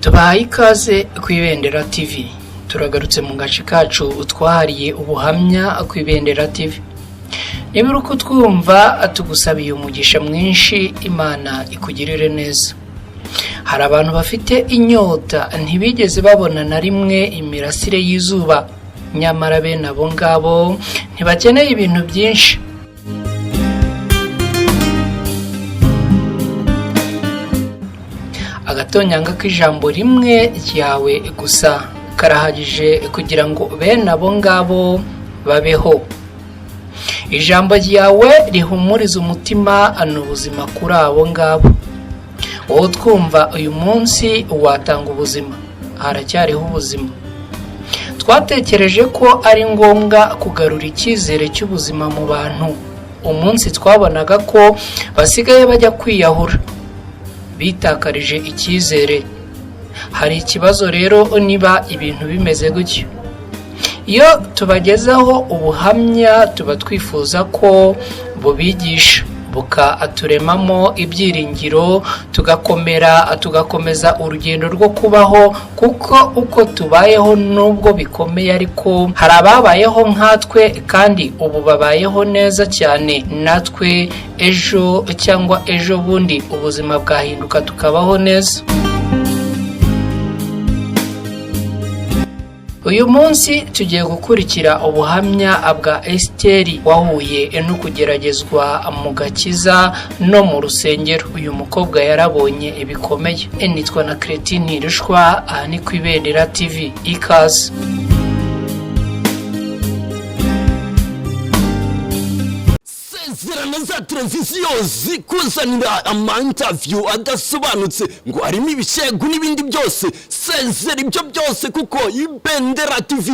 Tubahaye ikaze ku Ibendera TV. Turagarutse mu gace kacu twahariye ubuhamya ku Ibendera TV. Niba uri kutwumva, tugusabiye umugisha mwinshi, Imana ikugirire neza. Hari abantu bafite inyota, ntibigeze babona na rimwe imirasire y'izuba, nyamara bene abo ngabo ntibakeneye ibintu byinshi. Agatonyanga k'ijambo rimwe ryawe gusa karahagije kugira ngo bene abo ngabo babeho. Ijambo ryawe rihumuriza umutima, ni ubuzima kuri abo ngabo. Wowe twumva uyu munsi, watanga ubuzima, haracyariho ubuzima. Twatekereje ko ari ngombwa kugarura icyizere cy'ubuzima mu bantu umunsi twabonaga ko basigaye bajya kwiyahura bitakarije icyizere. Hari ikibazo rero niba ibintu bimeze gutyo. Iyo tubagezaho ubuhamya, tuba twifuza ko bubigisha, bukaturemamo ibyiringiro, tugakomera, tugakomeza urugendo rwo kubaho, kuko uko tubayeho nubwo bikomeye, ariko hari ababayeho nkatwe kandi ubu babayeho neza cyane. Natwe ejo cyangwa ejo bundi ubuzima bwahinduka, tukabaho neza. Uyu munsi tugiye gukurikira ubuhamya bwa Esiteri wahuye no kugeragezwa mu gakiza no mu rusengero. Uyu mukobwa yarabonye bikomeye. Nitwa na Keretine Ntirushwa, aha ni ku Ibendera TV. Ikaze. Sezerano za televiziyo zikuzanira ama interview adasobanutse ngo harimo ibishegu n'ibindi byose, sezera ibyo byose, kuko Ibendera TV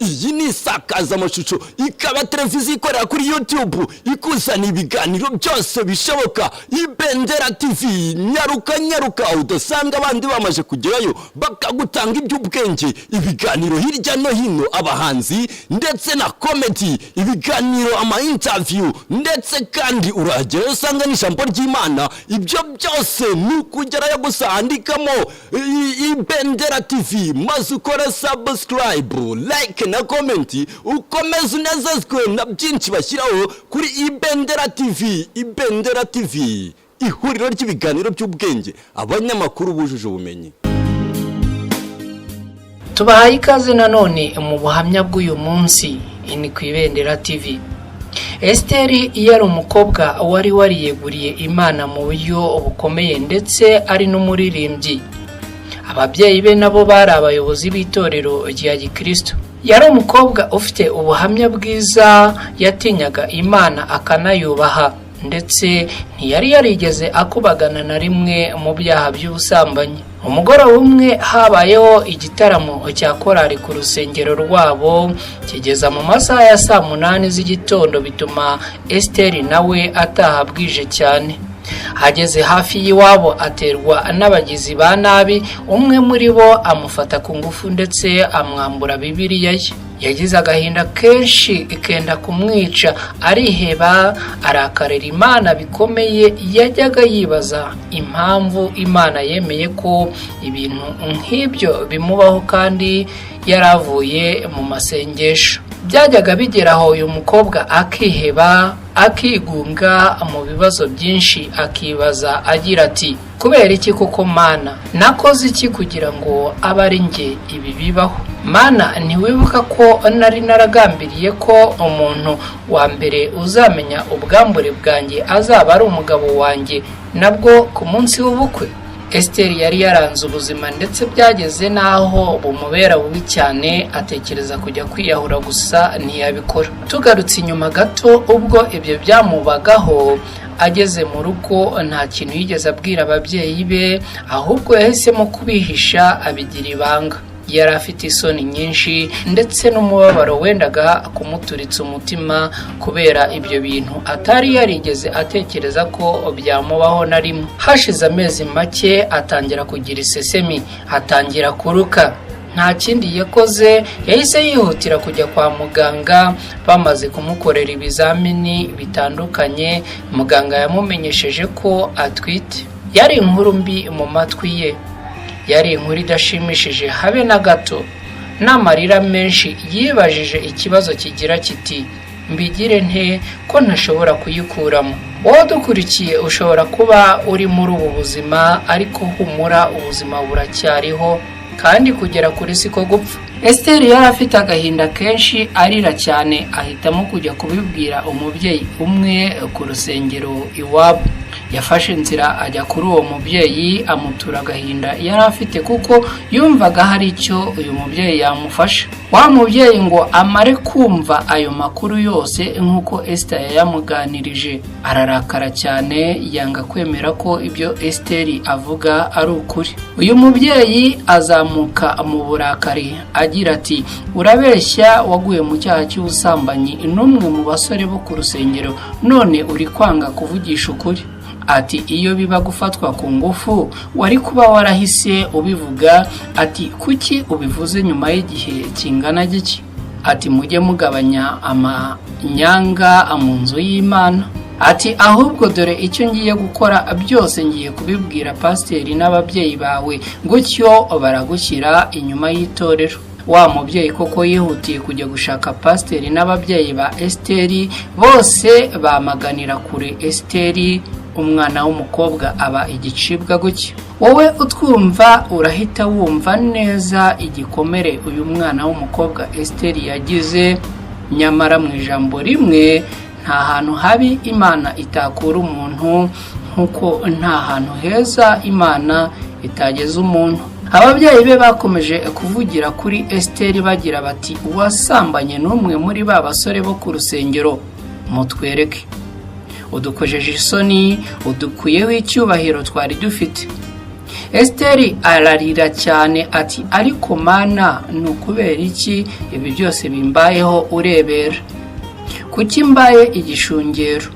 iyi ni isakazamashusho, ikaba televiziyo ikorera kuri YouTube, ikuzana ibiganiro byose bishoboka. Ibendera TV, nyaruka nyaruka udasanga abandi bamaze kugerayo bakagutanga iby'ubwenge, ibiganiro hirya no hino, abahanzi ndetse na comedy, ibiganiro, ama interview, ndetse kandi urahagera usanga n'ijambo ry'Imana. Ibyo byose ni ukugerayo gusa, andikamo Ibendera TV maze ukore subscribe, like na comment, ukomeze unezezwe na byinshi bashyiraho kuri Ibendera TV. Ibendera TV, ihuriro ry'ibiganiro by'ubwenge, abanyamakuru bujuje ubumenyi. Tubahaye ikaze nanone mu buhamya bw'uyu munsi, ni ku Ibendera TV. Esiteri yari umukobwa wari wariyeguriye Imana mu buryo bukomeye, ndetse ari n'umuririmbyi. Ababyeyi be nabo bari abayobozi b'itorero rya gikristo. Yari umukobwa ufite ubuhamya bwiza, yatinyaga Imana akanayubaha, ndetse ntiyari yarigeze akubagana na rimwe mu byaha by'ubusambanyi. Umugoroba umwe habayeho igitaramo cya korali ku rusengero rwabo, kigeza mu masaha ya saa 8 z'igitondo, bituma Esiteri nawe ataha bwije cyane. Ageze hafi y'iwabo aterwa n'abagizi ba nabi, umwe muri bo amufata ku ngufu ndetse amwambura Bibiliya ye. Yagize agahinda kenshi kenda kumwica, ariheba, arakarira Imana bikomeye. Yajyaga yibaza impamvu Imana yemeye ko ibintu nk'ibyo bimubaho kandi yaravuye mu masengesho. Byajyaga bigera aho uyu mukobwa akiheba, akigunga mu bibazo byinshi, akibaza agira ati: "Kubera iki koko Mana? Nakoze iki kugira ngo abe ari njye ibi bibaho? Mana, ntiwibuka ko nari naragambiriye ko umuntu wa mbere uzamenya ubwambure bwanjye azaba ari umugabo wanjye, nabwo ku munsi w'ubukwe?" Esiteri yari yaranze ubuzima, ndetse byageze n'aho bumubera bubi cyane, atekereza kujya kwiyahura, gusa ntiyabikora. Tugarutse inyuma gato, ubwo ibyo byamubagaho, ageze mu rugo nta kintu yigeze abwira ababyeyi be, ahubwo yahisemo kubihisha, abigira ibanga. Yari afite isoni nyinshi ndetse n'umubabaro wendaga kumuturitsa umutima kubera ibyo bintu atari yarigeze atekereza ko byamubaho na rimwe. Hashize amezi make atangira kugira isesemi, atangira kuruka. Nta kindi yakoze, yahise yihutira kujya kwa muganga. Bamaze kumukorera ibizamini bitandukanye, muganga yamumenyesheje ko atwite. Yari inkuru mbi mu matwi ye. Yari inkuru idashimishije habe na gato. N'amarira menshi yibajije ikibazo kigira kiti: "Mbigire nte ko ntashobora kuyikuramo?" Wowe dukurikiye, ushobora kuba uri muri ubu buzima, ariko humura, ubuzima buracyariho kandi kugera kuri siko gupfa. Esiteri yari afite agahinda kenshi, arira cyane, ahitamo kujya kubibwira umubyeyi umwe ku rusengero iwabo. Yafashe inzira ajya kuri uwo mubyeyi, amutura agahinda yari afite kuko yumvaga hari icyo uyu mubyeyi yamufasha. Wa mubyeyi ngo amare kumva ayo makuru yose nk'uko Esita yayamuganirije, ararakara cyane, yanga kwemera ko ibyo Esiteri avuga ari ukuri. Uyu mubyeyi azamuka mu burakari agira ati: "Urabeshya, waguye mu cyaha cy'ubusambanyi n'umwe mu basore bo ku rusengero, none uri kwanga kuvugisha ukuri." Ati: "Iyo biba gufatwa ku ngufu wari kuba warahise ubivuga." Ati: "Kuki ubivuze nyuma y'igihe kingana giki?" Ati: "Mujye mugabanya amanyanga mu nzu y'Imana." Ati: "Ahubwo dore icyo ngiye gukora, byose ngiye kubibwira pasiteri n'ababyeyi bawe, gutyo baragushyira inyuma y'itorero." Wa mubyeyi koko yihutiye kujya gushaka pasiteri n'ababyeyi ba Esiteri, bose bamaganira kure Esiteri. Umwana w'umukobwa aba igicibwa gutya. Wowe utwumva urahita wumva neza igikomere uyu mwana w'umukobwa Esiteri yagize. Nyamara mu ijambo rimwe, nta hantu habi Imana itakura umuntu, nk'uko nta hantu heza Imana itageza umuntu. Ababyeyi be bakomeje kuvugira kuri Esiteri bagira bati: "Uwasambanye n'umwe muri ba basore bo ku rusengero, mutwereke. Udukojeje isoni, udukuyeho icyubahiro twari dufite." Esiteri ararira cyane ati: "Ariko Mana, ni ukubera iki ibi byose bimbayeho urebera? Kuki mbaye igishungero?"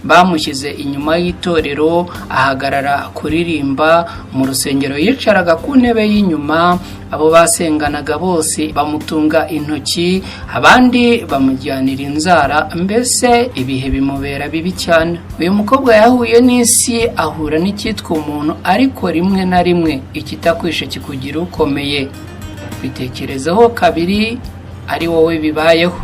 Bamushyize inyuma y'itorero, ahagarara kuririmba mu rusengero. Yicaraga ku ntebe y'inyuma, abo basenganaga bose bamutunga intoki, abandi bamujyanira inzara, mbese ibihe bimubera bibi cyane. Uyu mukobwa yahuye n'isi, ahura n'icyitwa umuntu, ariko rimwe na rimwe ikitakwishe kikugira ukomeye. Bitekerezeho kabiri ari wowe bibayeho.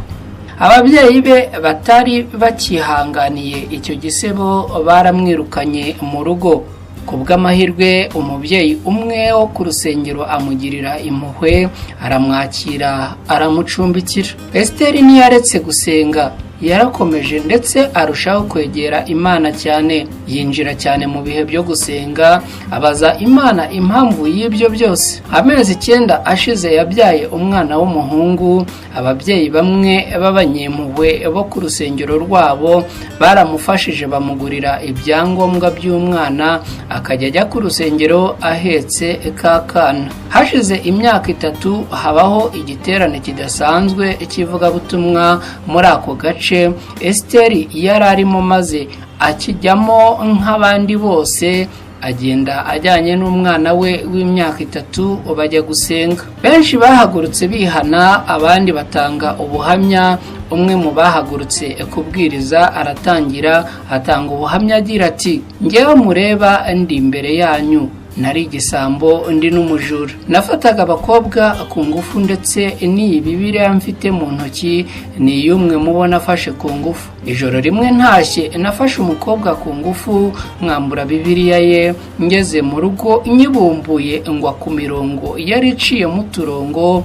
Ababyeyi be batari bakihanganiye icyo gisebo, baramwirukanye mu rugo. Ku bw'amahirwe, umubyeyi umwe wo ku rusengero amugirira impuhwe, aramwakira, aramucumbikira. Esiteri ntiyaretse gusenga, yarakomeje, ndetse arushaho kwegera Imana cyane. Yinjira cyane mu bihe byo gusenga, abaza Imana impamvu y'ibyo byose. Amezi 9 ashize yabyaye umwana w'umuhungu. Ababyeyi bamwe b'abanyempuhwe bo ku rusengero rwabo baramufashije, bamugurira ibyangombwa by'umwana, akajya ajya ku rusengero ahetse ka kana. Hashize imyaka 3 habaho igiterane kidasanzwe cy'ivugabutumwa muri ako gace. Esiteri yari arimo, maze akijyamo nk'abandi bose, agenda ajyanye n'umwana we w'imyaka 3, bajya gusenga. Benshi bahagurutse bihana, abandi batanga ubuhamya. Umwe mu bahagurutse kubwiriza aratangira, atanga ubuhamya agira ati: "Ngewe mureba ndi imbere yanyu nari igisambo, ndi n'umujura. Nafataga abakobwa ku ngufu, ndetse n'iyi Bibiliya mfite mu ntoki ni iy'umwe mubona afashe ku ngufu. Ijoro rimwe ntashye, nafashe umukobwa ku ngufu, mwambura Bibiliya ye. Ngeze mu rugo nyibumbuye, ngwa ku mirongo yari iciyemo uturongo,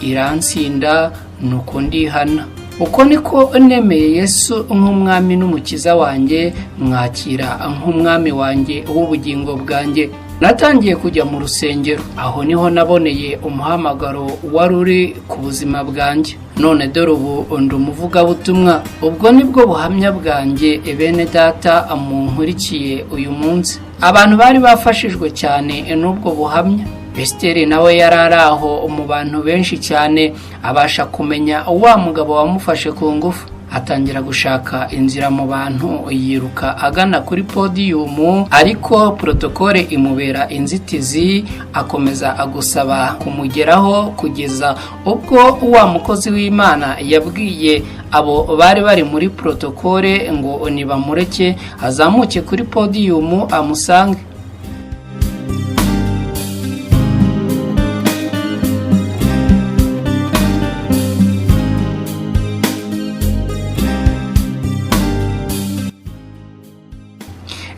iransinda, nuko ndihana. Uko niko nemeye Yesu nk'umwami n'umukiza wanjye, mwakira nk'umwami wanjye w'ubugingo bwanjye. Natangiye kujya mu rusengero, aho niho naboneye umuhamagaro wari uri ku buzima bwanjye. None dore ubu ndi umuvugabutumwa. Ubwo nibwo buhamya bwanjye, bene data munkurikiye uyu munsi." Abantu bari bafashijwe cyane n'ubwo buhamya. Esiteri nawe yari ari aho mu bantu benshi cyane, abasha kumenya wa mugabo wamufashe ku ngufu, atangira gushaka inzira mu bantu, yiruka agana kuri podiyumu, ariko protokole imubera inzitizi, akomeza agusaba kumugeraho, kugeza ubwo wa mukozi w'Imana yabwiye abo bari bari muri protokole ngo nibamureke azamuke kuri podiyumu amusange.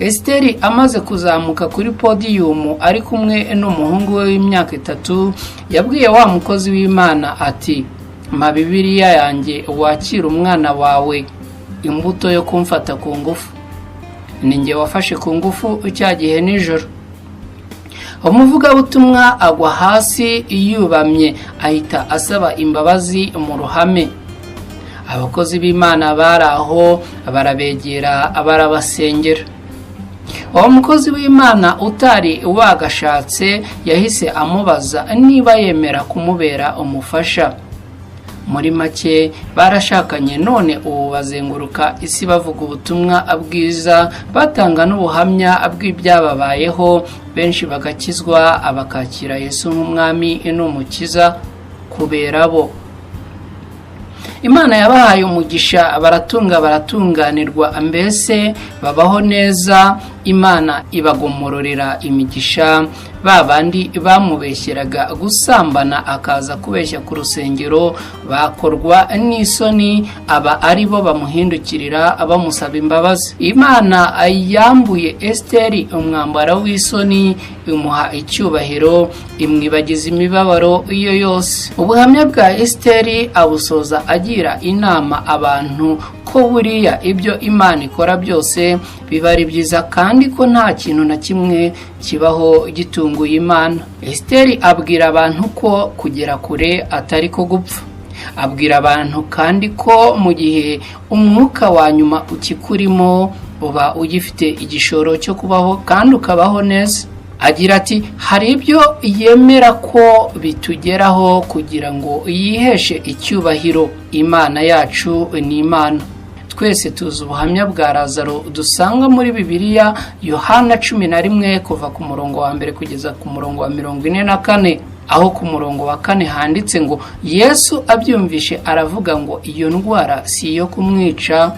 Esiteri amaze kuzamuka kuri podiyumu ari kumwe n'umuhungu we w'imyaka 3, yabwiye wa mukozi w'Imana ati: "Mpa Bibiliya yanjye wakira umwana wawe imbuto yo kumfata ku ngufu. Ni njye wafashe ku ngufu cya gihe nijoro." Umuvugabutumwa agwa hasi yubamye, ahita asaba imbabazi mu ruhame. Abakozi b'Imana bari aho barabegera, barabasengera. Uwo mukozi w'Imana utari wagashatse yahise amubaza niba yemera kumubera umufasha. Muri make barashakanye, none ubu bazenguruka isi bavuga ubutumwa bwiza, batanga n'ubuhamya bw'ibyababayeho, benshi bagakizwa bakakira Yesu nk'umwami n'umukiza kubera bo. Imana yabahaye umugisha, baratunga, baratunganirwa, mbese babaho neza. Imana ibagomororera imigisha. Ba bandi bamubeshyeraga gusambana akaza kubeshya ku rusengero bakorwa n'isoni, aba ari bo bamuhindukirira bamusaba imbabazi. Imana yambuye Esiteri umwambaro w'isoni, imuha icyubahiro, imwibagiza imibabaro iyo yose. Ubuhamya bwa Esiteri abusoza agira inama abantu ko buriya ibyo Imana ikora byose biba ari byiza, kandi ko nta kintu na kimwe kibaho gitunguye Imana. Esiteri abwira abantu ko kugera kure atari ko gupfa. Abwira abantu kandi ko mu gihe umwuka wa nyuma ukikurimo uba ugifite igishoro cyo kubaho kandi ukabaho neza. Agira ati: "Hari ibyo yemera ko bitugeraho kugira ngo yiheshe icyubahiro. Imana yacu ni Imana." Twese tuzi ubuhamya bwa Lazaro dusanga muri Bibiliya, Yohana 11 kuva ku murongo wa 1 kugeza ku murongo wa 44, aho ku murongo wa 4 handitse ngo: "Yesu abyumvishe aravuga ngo iyo ndwara si iyo kumwica,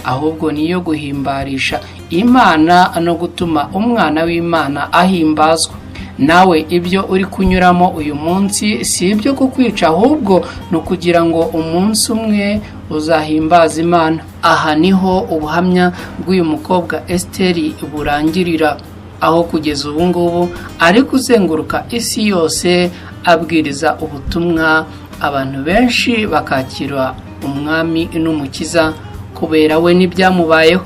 ahubwo ni iyo guhimbarisha Imana no gutuma umwana w'Imana ahimbazwa." Nawe ibyo uri kunyuramo uyu munsi si ibyo kukwica, ahubwo ni ukugira ngo umunsi umwe uzahimbaza Imana. Aha niho ubuhamya bw'uyu mukobwa Esiteri burangirira, aho kugeza ubu ngubu ari kuzenguruka isi yose abwiriza ubutumwa, abantu benshi bakakira umwami n'umukiza kubera we n'ibyamubayeho.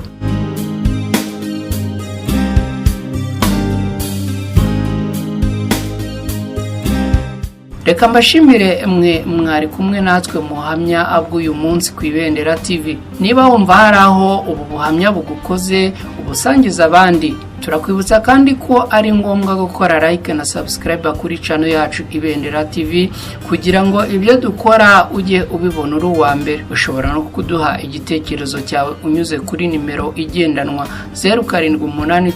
Reka mbashimire mwe mwari kumwe natwe mu buhamya bw'uyu munsi ku Ibendera TV. Niba wumva hari aho ubu buhamya bugukoze, ubusangiza abandi. Turakwibutsa kandi ko ari ngombwa gukora like na subscribe kuri channel yacu Ibendera TV, kugira ngo ibyo dukora ujye ubibona uri uwa mbere. Ushobora no kuduha igitekerezo cyawe unyuze kuri nimero igendanwa 0781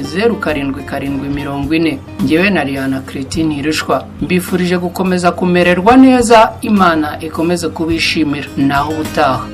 077 40. Njyewe na Rihanna Christine Hirushwa mbifurije gukomeza kumererwa neza, Imana ikomeze kubishimira. Naho ubutaha.